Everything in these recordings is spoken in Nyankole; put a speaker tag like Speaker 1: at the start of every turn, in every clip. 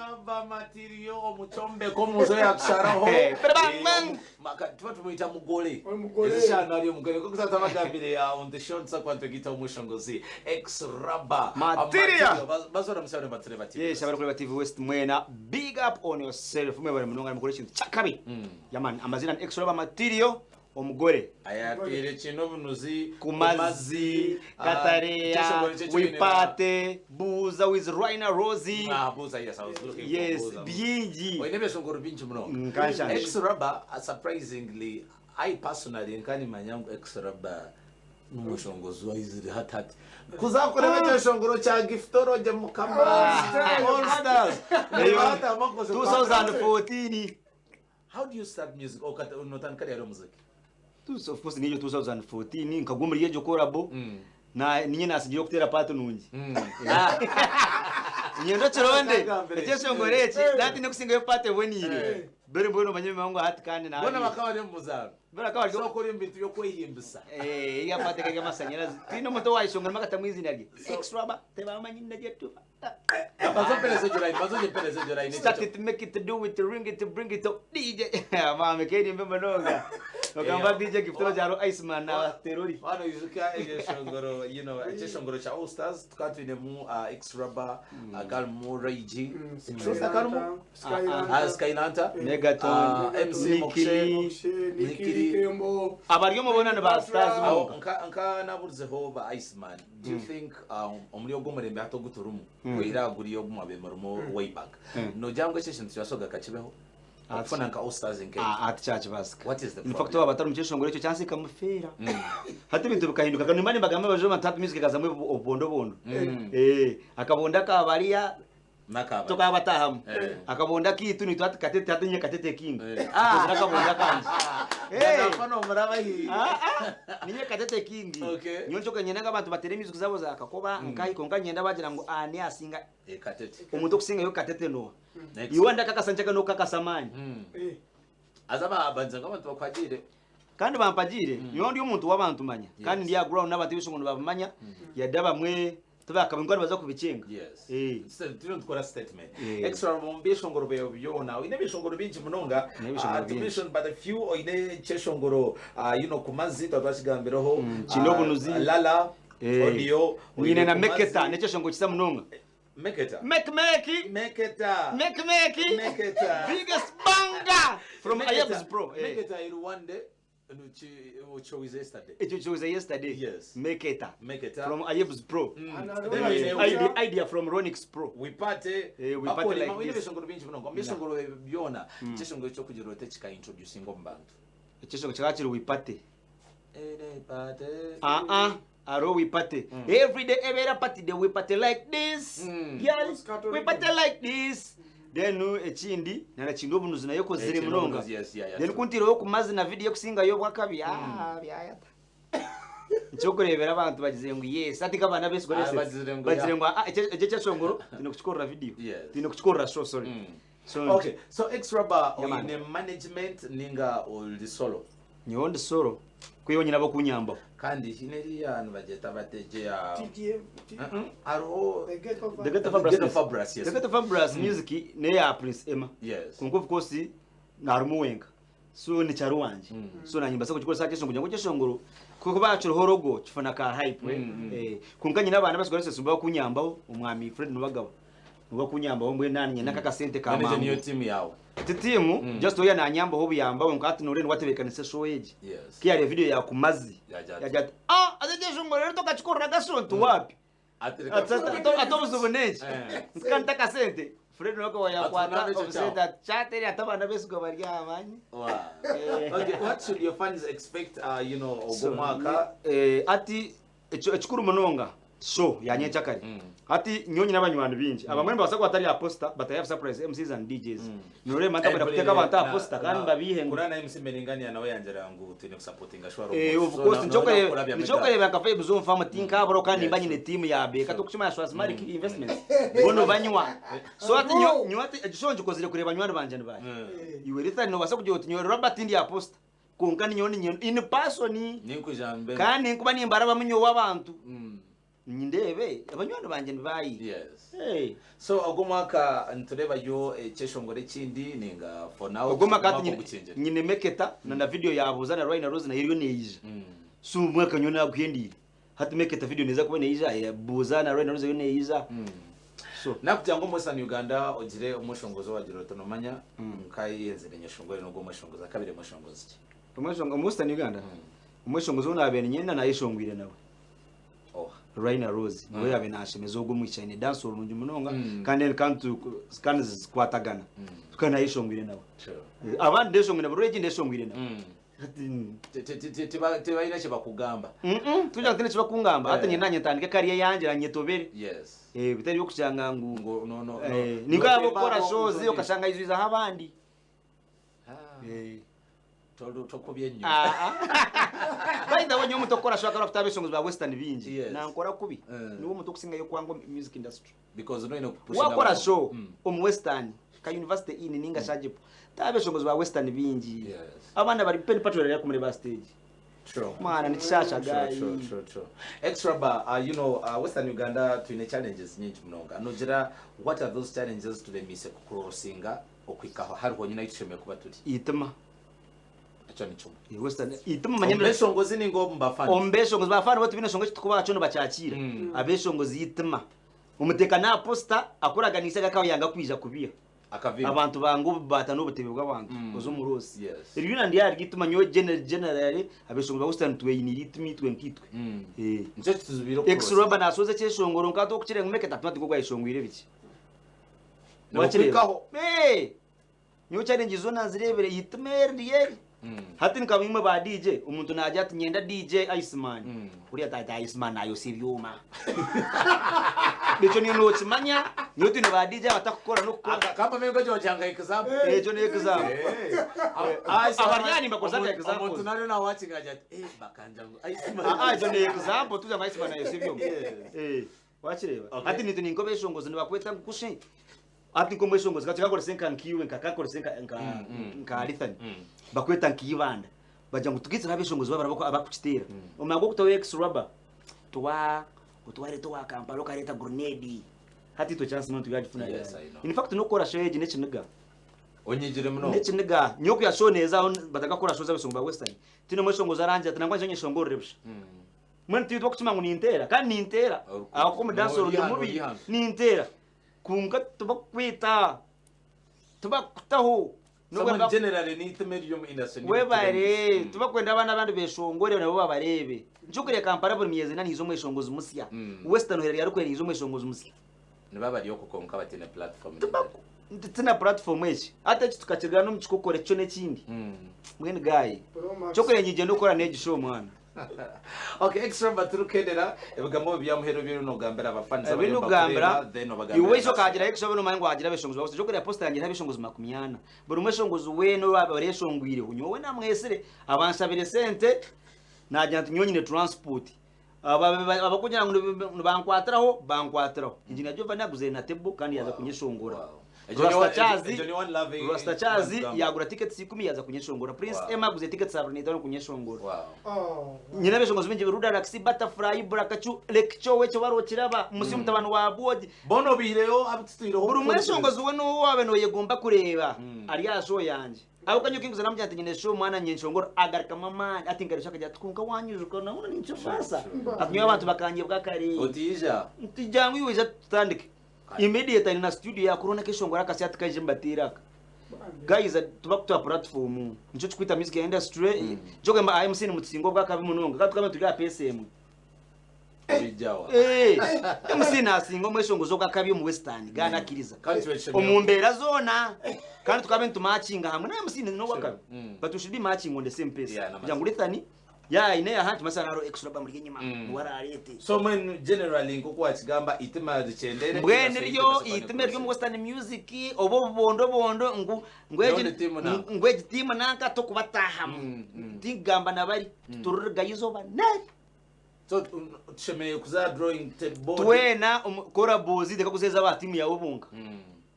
Speaker 1: Rubber material omucombeko omuzo yakusharaho.
Speaker 2: Bang, bang.
Speaker 1: Tuba tumwita mugole.
Speaker 3: Omugole.
Speaker 1: Ezishano ari omugole. Nkoku tata bagambire on the show nitsa kwantwegita omweshongozi ex rubber
Speaker 2: Material.
Speaker 1: Bazora musabire bature bati.
Speaker 2: Yes, abari kureba TV West mwena, big up on yourself. Mwebare munonga mukore ekintu kyakabi. Yeah man, amazina ni X-Rubber Material, omugore.
Speaker 1: Ayatire kino obunuzi
Speaker 2: Kumazi, Katareya, Wipate, Buza with Raina Rosie.
Speaker 1: Ah, Buza, yes, I was looking for
Speaker 2: Yes,
Speaker 1: Buza.
Speaker 2: bingi.
Speaker 1: Oine ebishongoro bingi munonga.
Speaker 2: Nkanshanje.
Speaker 1: Ex Rubber, surprisingly, I personally nkanimanya ngu Ex Rubber n'omushongozi waizire hatati. Kuzakureba ekyeshongoro kya Giftoroge Mukama. All Stars.
Speaker 2: Eyo,
Speaker 1: Hata amakoze
Speaker 2: 2014.
Speaker 1: How do you start music? Okata notandika ryari omuziki?
Speaker 2: Of course niyo 2014 nkagwa omuri egyo collabo. Na ninye nasigira okutera part nungi. Nyenda kironde
Speaker 1: Akagambire.
Speaker 2: ekyeshongoro eki nati nekusingayo part eboniire. Bere mbwenu omanye ebimango hati kandi
Speaker 1: Bona
Speaker 2: nabi.
Speaker 1: bakaba bari omu muzaano.
Speaker 2: Bere akaba ari
Speaker 1: So okora ebintu by'okwehimbisa.
Speaker 2: Eh, iya part kari amasanyarazi. Twine omuntu owayishongora makatamu izina rye. Extra ba tebamanyi naje tuba.
Speaker 1: Bazo mpereze egyo line, bazo mpereze egyo line.
Speaker 2: Start it, make it, do it, ring it, bring it up. DJ. Mame keri mbe munonga. Ogamba DJ Giftoro jaro Iceman na Terori.
Speaker 1: Wano ijuka ekyeshongoro, ekyeshongoro kya All Stars tukaba twinemu X Rubber, karimu Ray G. Truth karimu? Skylanta.
Speaker 2: Megaton,
Speaker 1: MC
Speaker 2: Nikili.
Speaker 1: Mokshe. Nikili.
Speaker 3: Nikili.
Speaker 2: Abari omubona ni ba stars
Speaker 1: Aho,
Speaker 2: munonga.
Speaker 1: nka naburizeho ba Iceman. Do you think omuri ogwo murembe hati ogu turimu oira guri ogu mwabe murimu way back nogira ngu ekyo ekintu kirasoboka kakibeho okufuna nka All Stars nke?
Speaker 2: Ah, ati kyakibasika.
Speaker 1: What is the
Speaker 2: In fact,
Speaker 1: problem?
Speaker 2: waba atari mu kyeshongoro ekyo kyansi kamufeera. Hati ebintu bikahinduka kandi nimba nibagamba abajo bati hati music ekazamu obubondobondo. Akabondo akabariya
Speaker 1: Nakaba
Speaker 2: tokabatahamu. Akabondo akiitu nitwe hati katete hati nye katete king. Tukozire akabondo akanje.
Speaker 1: Nafana omuraba hi.
Speaker 2: Ah, ah, ninye katete king. Nyowe nikyo nyenda ngu abantu batere music zabo zakakoba nkahi konka nyenda bagira ngu ani asinga
Speaker 1: Katete.
Speaker 2: omuntu okusingayo katete noa.
Speaker 1: Next.
Speaker 2: Iwe ndakakasa nchaka nokakasa maani.
Speaker 1: Aza abanza nk'abantu bakwagire.
Speaker 2: Kandi bampagiire nyowe ndi omuntu w'abantu manya kandi ndi aha ground n'abantu ebishongo nibabimanya yadde abamwe tibakabingwa nibaza kubikinga.
Speaker 1: Yes.
Speaker 2: Eh.
Speaker 1: So, turiyo nitukora statement.
Speaker 2: Eh.
Speaker 1: Extra mu byeshongoro byawe byona. Oine ebishongoro bingi munonga.
Speaker 2: N'ebishongoro
Speaker 1: To
Speaker 2: bingi.
Speaker 1: mention but a few oine ekyeshongoro kumazi twaba twakigambireho.
Speaker 2: Kine obunuzi.
Speaker 1: Lala.
Speaker 2: Eh.
Speaker 1: Audio.
Speaker 2: Nyine na
Speaker 1: Kumazi.
Speaker 2: meketa nekyeshongo kisa munonga.
Speaker 1: Meketa.
Speaker 2: Mekmeki.
Speaker 1: Meketa.
Speaker 2: Mekmeki.
Speaker 1: Meketa.
Speaker 2: Biggest banger from
Speaker 1: Meketa.
Speaker 2: Ayabs Pro. Eh.
Speaker 1: Meketa in one day. Which was yesterday.
Speaker 2: It was yesterday.
Speaker 1: Yes.
Speaker 2: Meketa.
Speaker 1: Meketa.
Speaker 2: From Ayabs Pro.
Speaker 1: Then oine
Speaker 2: Idea, idea from Ronix Pro.
Speaker 1: We party.
Speaker 2: Eh, we party like
Speaker 1: this.
Speaker 2: this.
Speaker 1: Ebishongoro bingi munonga. Ebishongoro byona. Ekyeshongoro ekyokugira ote kika introducing omu bantu.
Speaker 2: Ekyeshongo kikaba kiri we party.
Speaker 1: Ere party.
Speaker 2: Ah ah. Aro we party. Every day every party day we party like this. Girl, we party like this. Then ekindi nana kindu obunuzi nayo kozire
Speaker 1: Ekindi
Speaker 2: munonga.
Speaker 1: obunuzi, yes, yeah,
Speaker 2: Then
Speaker 1: true.
Speaker 2: kuntireho ku mazi na video kusingayo obwakabi. Ah, byayata. Nkyokureebera abantu bagize ngu yes ati nk'abaana besigwa
Speaker 1: Ah, bagizire ngu
Speaker 2: bagizire
Speaker 1: yeah.
Speaker 2: ngu ah ekyo ekyo kyeshongoro twine kukikorera video.
Speaker 1: Yes.
Speaker 2: Twine kukikorera show, sorry. So
Speaker 1: Okay, so X Rubber
Speaker 2: Yeah, man.
Speaker 1: oine management ninga oli solo?
Speaker 2: Nyowe ndi solo kwiyo nyina bokunyambaho.
Speaker 1: Kandi hine eriya nibagyeta bateje ya hariho
Speaker 3: The Ghetto
Speaker 2: The Ghetto
Speaker 1: The
Speaker 2: Fabulous.
Speaker 1: Ghetto Fabulous, yes.
Speaker 2: The Ghetto Fabulous music neya Prince Emma. Konka of course narimu wenka. So ni charo wanje. So nanye mbasa kukikoresa kyeshongoro kugira ngu kyeshongoro kuko bakiriho rogo kifuna ka hype. Eh, konka nyina abaana basigara sesumba bakunyambaho omwami Fred Nubagaba. Nubakunyambaho mbwe nani nyina kakasente ka
Speaker 1: Manager niyo
Speaker 2: mangu.
Speaker 1: team yawe.
Speaker 2: Ti team just oya nanyambaho obuyambaho nkati nore niwatebekanisa show egi. Kiyari video ya kumazi.
Speaker 1: Yaja ati.
Speaker 2: Yaja ati ah aze kyeshongoro rero tokakikorera gasontu wapi?
Speaker 1: Atereka.
Speaker 2: Ate obuzibu n'eki nsikanta akasente Fred Nubagaba yakwata
Speaker 1: Atuname ekyo
Speaker 2: obusente
Speaker 1: kyawe.
Speaker 2: ati kyateri ate abaana besigwa bari amanyi.
Speaker 1: Wow. Okay, what should your fans expect ogwo
Speaker 2: So,
Speaker 1: mwaka?
Speaker 2: ati ekikuru munonga show yanyenkyakare ati nyowe nyine abanywani bingi abamwe nibabaasa kuba batari aha poster but I have surprise MCs and DJs noreeba ntakwenda kuteeka abantu aha poster kandi mbabihe ngu
Speaker 1: Kura na MC Meringania nawe yangira ngu twine kusupportinga shwaro.
Speaker 2: Eh, of course nikyokureeba nka vibes omu famu tinkaburaho kandi nimba nyine tiimu ya beeka tokukimanya Swazmaric Investments boona banywa so ati nyowe ati egi show ngikozire kureeba banywani bangye nibahi iwe Rithan nobaasa kugira oti nyowe Robert ndi aha poster konka ninyowe ninye in person
Speaker 1: Ninkuja mbe.
Speaker 2: kandi ninkuba nimbarabamu nyowe abantu. Nindeebe abanywani bangye nibaayi.
Speaker 1: Yes.
Speaker 2: Hey.
Speaker 1: So ogu omwaka nitureebayo ekyeshongoro ekindi ninga for now
Speaker 2: Ogu omwaka hati
Speaker 1: omwaka
Speaker 2: nyine,
Speaker 1: ogukyengire?
Speaker 2: nyine Meketa na na video ya Buuza na Rwine Rose nayo eriyo neija. So omwaka nyowe naguhendiire. Hati Meketa video neeza kuba neija, eh, Buuza na Rwine Rose eriyo neija. So
Speaker 1: Nakugira ngu omu Western Uganda ogire omweshongozi owagira oti nomanya nkayenzire nyeshongore n'ogu omweshongozi akabire mweshongozi ki?
Speaker 2: Omweshongo omu Western Uganda omweshongozi ou naabaire niinyenda naayeshongwire nawe.
Speaker 1: Oha.
Speaker 2: Rhina Rose niwe yaabaire naashemeza ogwo omwishiki aine dancehall nungi munonga kandi kandi tu- kandi zikwatagana kandi naayeshongwire nawe.
Speaker 1: True.
Speaker 2: Eh, Abandi ndeshongwire nabo Reggie ndeshongwire nawe. Hati
Speaker 1: Tibalina kye bakugamba.
Speaker 2: Mm-mm, tugira ngu tihaine eki bakungamba hati
Speaker 1: Eh.
Speaker 2: nyine naanye ntandike career eyangye naanye nyetobere.
Speaker 1: Yes.
Speaker 2: Eh, bitari by'okushanga ngu
Speaker 1: Ngu no no no.
Speaker 2: Eh, ninka yaaba okukora
Speaker 1: Notemba
Speaker 2: shows
Speaker 1: abo-
Speaker 2: okashanga aijwizeho abandi.
Speaker 1: Ah.
Speaker 2: Eh.
Speaker 1: Tokubye nnyo.
Speaker 2: Ah, ah. By the way, nyowe omuntu okukora show akaba afite abeshongozi ba western bingi.
Speaker 1: Yes.
Speaker 2: Nankora kubi.
Speaker 1: Eh.
Speaker 2: Niwe omuntu okusingayo kwanga omu music industry.
Speaker 1: Because noine kupushinga
Speaker 2: Wakora
Speaker 1: abantu.
Speaker 2: show omu western ka university inn ninga shagipo. Ta abeshongozi ba western bingi.
Speaker 1: Yes.
Speaker 2: Abana bari Penny Patrol yari kumureba stage.
Speaker 1: True.
Speaker 2: Mwana nikishasha
Speaker 1: True,
Speaker 2: guy.
Speaker 1: true, true, true. Extra bar, Western Uganda twine challenges nyingi munonga. Nogira what are those challenges turemise kucrossinga okuhika aho hariho nyine ahu tushemereire kuba turi.
Speaker 2: Eitima.
Speaker 1: Ekyo ni kimwe.
Speaker 2: Eh, Western eitima manya
Speaker 1: Omu beshongozi ninga omu bafani.
Speaker 2: Omu beshongozi bafani bo tibine nshonga eki tukubaha kyo nibakyakiira. Abeshongozi eitima. Omuteeka n'aha posita akuraganiise agakaaba yanga kwija kubiha.
Speaker 1: Akavimba.
Speaker 2: Abantu banga obubaata n'obutebe bw'abantu oza omu roosi.
Speaker 1: Yes.
Speaker 2: Eryo ryona ndi ahari eitima nyowe generally abeshongozi ba Western tweyiniire eitima itwe nkaitwe. Eh.
Speaker 1: Nikyo kituzibiire
Speaker 2: Ex
Speaker 1: okucrossinga.
Speaker 2: Rubber nasoza ekyeshongoro nka tokukira ngu meketa ati tigwo gwayeshongwire biki. Wakireeba?
Speaker 1: Nibukuhikaho.
Speaker 2: Eh! Nyowe challenge zoona nzireebire eitima eri riri eri. Hati nka imwe ba DJ, omuntu naagira ati nyenda DJ Iceman. Kuriya ati ati Iceman naayosya ebyoma. Ekyo niiwe nookimanya, nyowe twine ba DJ abatakukora n'okukora.
Speaker 1: Aka kampame ngu egyo wagira nka example.
Speaker 2: Egyo ni example. Abari aha nimbakozesa nka examples.
Speaker 1: Omuntu nariyo nawakinga agira ati eh bakanja ngu Iceman.
Speaker 2: Ah, ah, egyo ni example, tugira ngu Iceman naayosya ebyoma.
Speaker 1: Yes.
Speaker 2: Eh, wakireeba?
Speaker 1: Okay.
Speaker 2: Hati niitwe ninka abeshongozi nibakweta ngu kushe. Hati nk'omweshongozi kakye kakorese nka nkiiwe nka kakorese nka nka nka Alithani bakweta nkiibanda bagira ngu tugaitsire abeshongozi babiri abaku abakukiteera omanya gw'okutaho ex rubber tuwa otwareta owa Kampala okareeta grenade hati itwe chance mbwenu turyagifuna
Speaker 1: Yes,
Speaker 2: ryari
Speaker 1: I know.
Speaker 2: in fact n'okukora show egi n'ekiniga
Speaker 1: Onyigire munonga.
Speaker 2: n'ekiniga nyowe kuya show neeza aho batakakora show z'abeshongozi ba western tihaine mweshongozi arangira ati nangwa nyije nyeshongorere busha Mbwenu titwe okukima ngu ninteera kandi ninteera ahakuba omu dancehall ndi mubi ninteera kwonka tibakukwita tibakukutaho webare tibakwenda abaana abandi beshongore nabo babareebe nikyo orikureeba Kampala buri myezi ena nihaija omweshongozi musya Western ohereriire arikwera nihaija omweshongozi musya. Tihaine platform eki hati eki tukakigaana omu kikokora ekyo n'ekindi mbwenu guy ekyokureeba niinyenda okukora n'egi show mwana.
Speaker 1: Okay, extra baturukendera ebigambo bya muheru biri nogambira abafans
Speaker 2: Ebi
Speaker 1: abariyo
Speaker 2: ndikugambira
Speaker 1: nibakureeba, then obagambire
Speaker 2: iwe ijo
Speaker 1: nasi.
Speaker 2: okagira extra nomanya ngu wagira abeshongozi ba Western okureba posta yangye eriho abeshongozi 40 buri mweshongozi weena owaba oreshongwireho nyowe namwesire abanshabire sente nagira nti nyowe nyine transport abakugira ngu nibankwatiraho bankwatiraho engineer Giovanni aguzire na table kandi yaza kunyeshongora
Speaker 1: Wow.
Speaker 2: Rasta Chazi
Speaker 1: Ekyo ni one love
Speaker 2: Rasta Chazi yagura tickets ikumi yaza kunyeshongora Prince
Speaker 1: Wow.
Speaker 2: Emma aguze tickets 75 kunyeshongora
Speaker 1: Wow.
Speaker 3: Oh.
Speaker 2: Nyine abeshongozi baingi Ruda Raxi Butterfly Burakacu Lekcho ekyo barokiraba Musi mutabani wa Bwogi
Speaker 1: Boona obaihireyo abu tutwireho
Speaker 2: buri
Speaker 1: kuhurikiriza.
Speaker 2: mweshongozi we n'owu waabe nooyegomba kureeba ari aha show yangye ahabw'okuba nyowe kinguza namugira nti nyine show mwana nyenshongora agarukamu amaani ati ngarusha akagira ati kwonka wanyijuka nabona ninkibaasa ati nyowe abantu bakanyebwa kare
Speaker 1: Otiija.
Speaker 2: nti jangu iwe ija tutandike Immediate aine na studio yakurona akeshongoro akasya ati kaije mbateere aka. Guys tubakutuha platform nikyo kikwita music industry nikyo kugamba aha MC nimutusinga obwakabi munonga kandi tukaba turi aha pace emwe.
Speaker 1: Obijawa.
Speaker 2: Eh, MC nasinga omweshongozi ogwakabi omu western gana akiriza.
Speaker 1: Kandi kiba kishemereire.
Speaker 2: Omu mbeera zoona kandi tukaba nitumakinga hamwe na MC n'owakabi. But we should be matching on the same pace.
Speaker 1: Yeah,
Speaker 2: Kugira ngu Lethani Yaine aha nti masana hariho extra bamuri enyima niwe ararete.
Speaker 1: So mbwenu generally nkoku wakigamba eitima rikyendere
Speaker 2: Mbwenu ryo eitima eryo omu western music oba obubondo bondo ngu ngu egi
Speaker 1: Yoona tiimu nanka.
Speaker 2: ngu egi tiimu nanka tokubatahamu tinkugamba na bari titurirugayo izooba nari.
Speaker 1: So tushemereire kuza aha drawing board.
Speaker 2: Twena omu collabos reka kuzeeza aba tiimu yaawe bonka.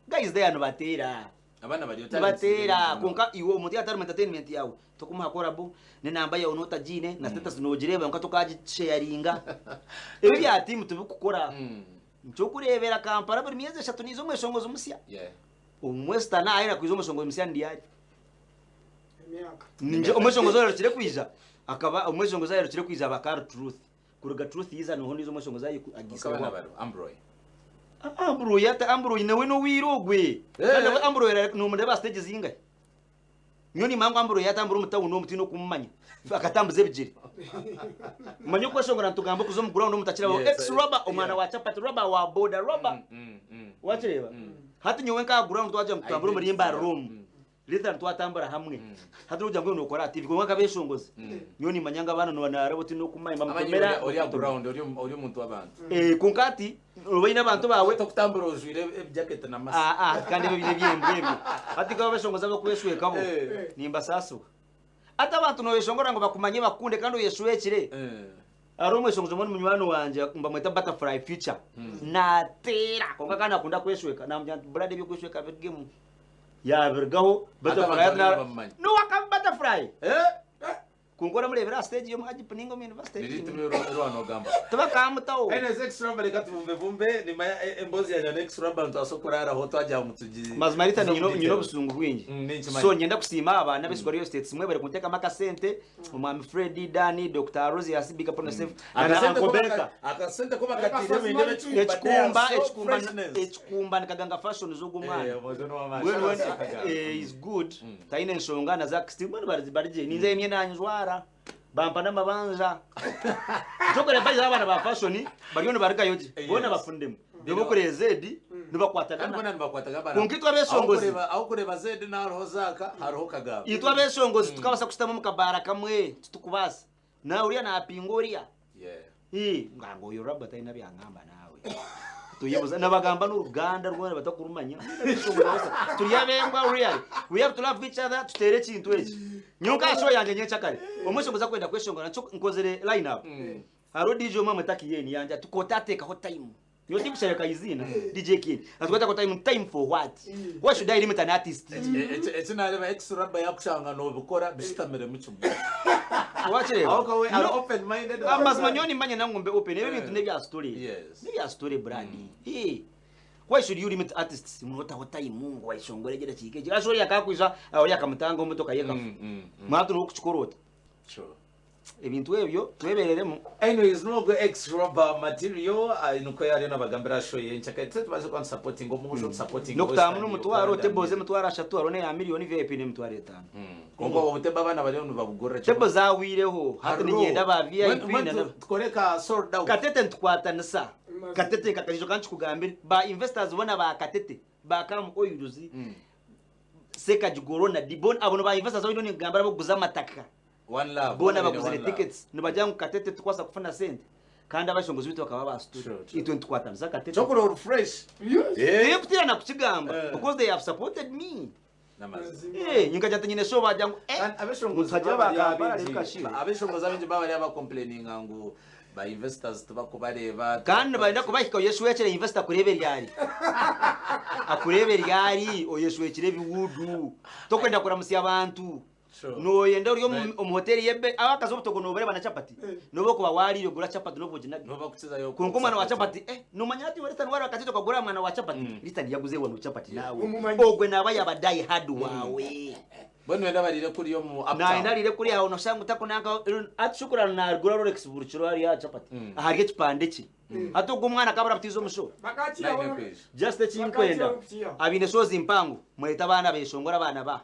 Speaker 2: Guys there nibateera.
Speaker 1: Abaana bari talents
Speaker 2: Nibateera
Speaker 1: ziri
Speaker 2: kwonka iwe omuntu yaaba atari omu entertainment yaawe tokumuha collabo n'enamba yaawe notagiine na status nogireeba kwonka tokagisheyaringa. Ebi ebya tiimu tibikukora. Nikyokureebera Kampala buri myezi eshatu niiza omweshongozi musya.
Speaker 1: Yeah.
Speaker 2: Omu mwezi tana aine kwija omweshongozi musya ni ryari?
Speaker 3: Emyaka.
Speaker 2: Ninje omweshongozi oyarukire kwija akaba omweshongozi ayarukire kwija aba akari Truth. Kuruga Truth yiza niho ondiijo omweshongozi ayi agiisire
Speaker 1: Okaba
Speaker 2: wa.
Speaker 1: nabaro Ambroy.
Speaker 2: Ambroy ata Ambroy nawe n'owiire ogwe.
Speaker 1: Eh.
Speaker 2: Kandi nawe Ambroy nomureba aha stage zingahi? Nyowe nimanya ngu Ambroy yatambura omu town omu twine okumumanya. Akatambuza ebigyere. Manya okweshongora nitugamba okuza omu ground omutakirabaho.
Speaker 1: Yes,
Speaker 2: Ex rubber omwana
Speaker 1: yeah.
Speaker 2: wa chapati rubber wa boda rubber. Wakireeba? Hati nyowe nka aha ground twagira ngu tutambure omuri
Speaker 1: Identity,
Speaker 2: Mbarara omu. Literally twatambura hamwe. Hati nokugira ngu nokora aha TV kwonka nk'abeshongozi. Nyowe nimanya ngu abaana noba naraba oti nokumanya
Speaker 1: Amanyi
Speaker 2: bamutomera.
Speaker 1: ori ori aha ground ori omu- ori omuntu w'abantu.
Speaker 2: Eh, kwonka hati oba oine abantu baawe
Speaker 1: Tokutambura ojwire ebijaketi na masi.
Speaker 2: Ah, ah, kandi ebyo bine eby'embwa ebyo. Hati nk'abo abeshongozi abakweshweka bo
Speaker 1: Eh.
Speaker 2: nimbasaasibwa. Hati abantu noyeshongora ngu bakumanye bakukunde kandi oyeshwekire.
Speaker 1: Eh.
Speaker 2: Hariho omweshongozi omwe ni munywani wangye nibamweta Butterfly Future. Nateera kwonka kandi nakunda kweshweka. Namugira nti brother eby'okweshweka birugemu. Yabirugaho
Speaker 1: Hati
Speaker 2: Butterfly
Speaker 1: abantu
Speaker 2: hati
Speaker 1: bariyo nibamumanya.
Speaker 2: N'owe akaba Butterfly.
Speaker 1: Eh?
Speaker 2: Kwonka oramureebera aha stage y'omu Agip ninga omu university.
Speaker 1: Riri tumi orwanogamba.
Speaker 2: Tibakamutaho.
Speaker 1: Anyways, ex rubber reka tubumbe bumbe nimanya emboozi yangye na ex rubber nitubaasa kuraraho twagira ngu tugi
Speaker 2: Mazima Rita
Speaker 1: tuze omu
Speaker 2: nyine
Speaker 1: details.
Speaker 2: obusungu bwingi.
Speaker 1: Ninkimanya.
Speaker 2: So niinyenda kusiima aba n'abesigwa Real Estates mwebare kunteekamu akasente Omwami Fred, Danny, Dokita Rosius, big up on yourself, na na
Speaker 1: Akasente
Speaker 2: Uncle
Speaker 1: ko baka-
Speaker 2: Baker.
Speaker 1: akasente ko bakatiire nindeeba ekikumba they are
Speaker 2: Ekikumba
Speaker 1: so
Speaker 2: ekikumba
Speaker 1: freshness.
Speaker 2: ekikumba nikaganga fashion z'ogwo
Speaker 1: Eh,
Speaker 2: mwana.
Speaker 1: omwojo n'ow'amaani.
Speaker 2: Mbwenu
Speaker 1: Shout out
Speaker 2: wena
Speaker 1: to Kaganga.
Speaker 2: eh, is good. Taine enshonga na za Christine mbwenu bari bari gye. Ninza emyenda nanjwara. Bampa n'amabanja. Kyokora bayiza abaana ba fashion bariyo nibarugayo gye.
Speaker 1: Yes.
Speaker 2: Boona bafundemu. Nibo Zedi
Speaker 1: Kandi
Speaker 2: nibakwatagana.
Speaker 1: boona nibakwataga abaana.
Speaker 2: Kwonka itwe abeshongozi.
Speaker 1: Aho kureba- Aho kureba Zedi n'ahariho Zaaka hariho Kagamba.
Speaker 2: Itwe abeshongozi tukabaasa kushutama omu kabaara kamwe titukubaasa. Na oriya naapinga oriya.
Speaker 1: Yeah.
Speaker 2: Ii, ngamba oyo Robert talina byangamba naawe. Tuyebuza nabagamba n'oruganda rwona batakurumanya. Turi ab'embwa really. We have to love each other tuteere ekintu eki. Nyowe nka show yangye nyekyakare. Omweshongozi akwenda kweshongora nikyo nkozire line up. Hariho DJ omwe amweta Kiyeni yangye ati kwota ateekaho time. Nyowe tinkushereka eiziina DJ Kiyeni. Ati kwota ateekaho time, time for what? Why should I limit an artist?
Speaker 1: Eki nareeba ex rabba yakushanga nobikora bishutamiremu kimwe.
Speaker 2: Wakireeba?
Speaker 1: Aho we are
Speaker 2: No.
Speaker 1: open minded.
Speaker 2: Amazima nyowe nimanya nangu mbe open ebi ebintu n'ebya story.
Speaker 1: Yes.
Speaker 2: N'ebya story brand. Eh. Why should you limit artists? Munotaho time ngu wayeshongora egi edakiika egi. Asha oriya akakwija oriya akamutanga omu motoka ye ekafa. Mwatu n'okukikora ota?
Speaker 1: Sure.
Speaker 2: Ebintu ebyo twebereremu.
Speaker 1: Anyways, nubwo ex rubber material niko yariyo nabagambira show yenchaka tse tubaze kwa supporting omusho supporting
Speaker 2: N'okutaamu n'omutwaro tebo z'emitwaro ashatu hariho n'eya miriyoni VIP n'emitwaro etaano.
Speaker 1: Konka obutebe abaana bariyo nibabugurira
Speaker 2: Tebo zaahwireho hati niinyenda ba VIP na na
Speaker 1: tukoreka sold out.
Speaker 2: Katete nitukwatanisa.
Speaker 3: Mazima.
Speaker 2: Katete nkakaijo ka nkikugambire ba investors boona ba Katete ba Kam Oils Ssekajigoro na Dibon abo ni ba investors abu ndiyo ninkugambira abarikuguza amataka.
Speaker 1: One love.
Speaker 2: Boona
Speaker 1: One
Speaker 2: baguzire
Speaker 1: love.
Speaker 2: tickets nibagira ngu Katete tukubaasa kufuna sente kandi abashongozi baitu bakaba ba studio.
Speaker 1: Sure, sure.
Speaker 2: Itwe nitukwatanisa Katete.
Speaker 1: Chokora ori fresh.
Speaker 3: Yes.
Speaker 1: Eh.
Speaker 2: Tinkutiina kukigamba
Speaker 1: Eh.
Speaker 2: because they have supported me.
Speaker 1: Namazima.
Speaker 2: Eh, nyinkagira nti nyine show bagira ngu eh.
Speaker 1: Kandi abeshongozi
Speaker 2: Ngu tuhagira
Speaker 1: baba bari
Speaker 2: ba Kampala
Speaker 1: abingi.
Speaker 2: rero kashire.
Speaker 1: Abeshongozi abingi baba bari abacomplaininga ngu ba investors tibakubareeba.
Speaker 2: Kandi nibarenda kubahika oyeshwekire investor akureebe ryari. Akureebe ryari oyeshwekire ebiwudu. Tokwenda kuramutsya abantu.
Speaker 1: Sure.
Speaker 2: Noyenda ori omu
Speaker 1: Right.
Speaker 2: omu hoteli y'ebe abakazi obutogo nobareba na chapati.
Speaker 3: Eh.
Speaker 2: Noba okuba wariire ogura chapati noba oginage.
Speaker 1: Noba kukizayo.
Speaker 2: Kwonka omwana wa chapati eh nomanya hati iwe Ritani wareba akatete okagura aha mwana wa chapati. Ritani yaguze wano chapati naawe.
Speaker 3: Omumanyi.
Speaker 2: Ogwe naaba yaba die hard waawe.
Speaker 1: Mbwenu wenda bariire kuriya omu uptown.
Speaker 2: Nayenda ariire kuriya aho noshanga ngu takunanka hati shukurani nagura Rolex buri kiro ariyo aha chapati. Ahari ekipande kye. Hati ogwo omwana akabura butiiza omu show.
Speaker 3: Bakakiihaho
Speaker 1: Naine
Speaker 3: no-
Speaker 1: kwija.
Speaker 2: Just ekinkwenda
Speaker 3: Bakakiihaho kukiihaho.
Speaker 2: abaine shows mpango mwete abaana beshongore abaana ba.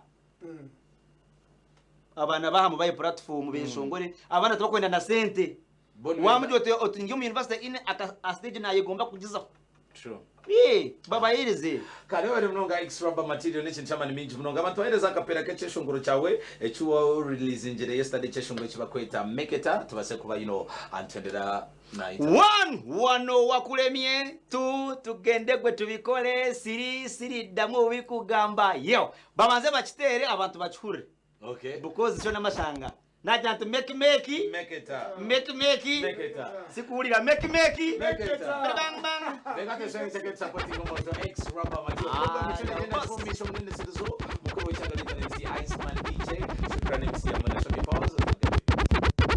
Speaker 2: Abaana baha mubahe platform beshongore abaana tibakwenda na sente.
Speaker 1: Bo nibaija-
Speaker 2: Wamugira oti oti ndi omu university ine aka a stage nayegomba kugizaho.
Speaker 1: True.
Speaker 2: Yee, babahereze.
Speaker 1: Kare webare munonga ex rubber material nekintu kyamani mingi munonga abantu bahereza akapera kekyeshongoro kyawe eki wa releasingire yesterday ekyeshongoro ekibakweta meketa tubase kuba you know antwendera na internet.
Speaker 2: One, wano wakulemye, two, tugende gwe tubikole, siri, siri ddamu bikugamba yo. Babanze bakiteere abantu bakihurire.
Speaker 1: Okay.
Speaker 2: Because kyo n'amashanga. Nagira nti meki meki.
Speaker 1: Make it up.
Speaker 2: Meki meki.
Speaker 1: Make it up.
Speaker 2: Sikuwulira meki meki.
Speaker 1: Make it up.
Speaker 2: Bang bang.
Speaker 1: Reka tushange chake supporting omuntu ex rubber macho.
Speaker 2: Ah,
Speaker 1: Program chene
Speaker 2: yeah,
Speaker 1: genda
Speaker 2: boss.
Speaker 1: kumisha munene sirizo. Mukuru w'ishyanga ryitwa MC Iceman DJ. Shukran MC Amana Shami.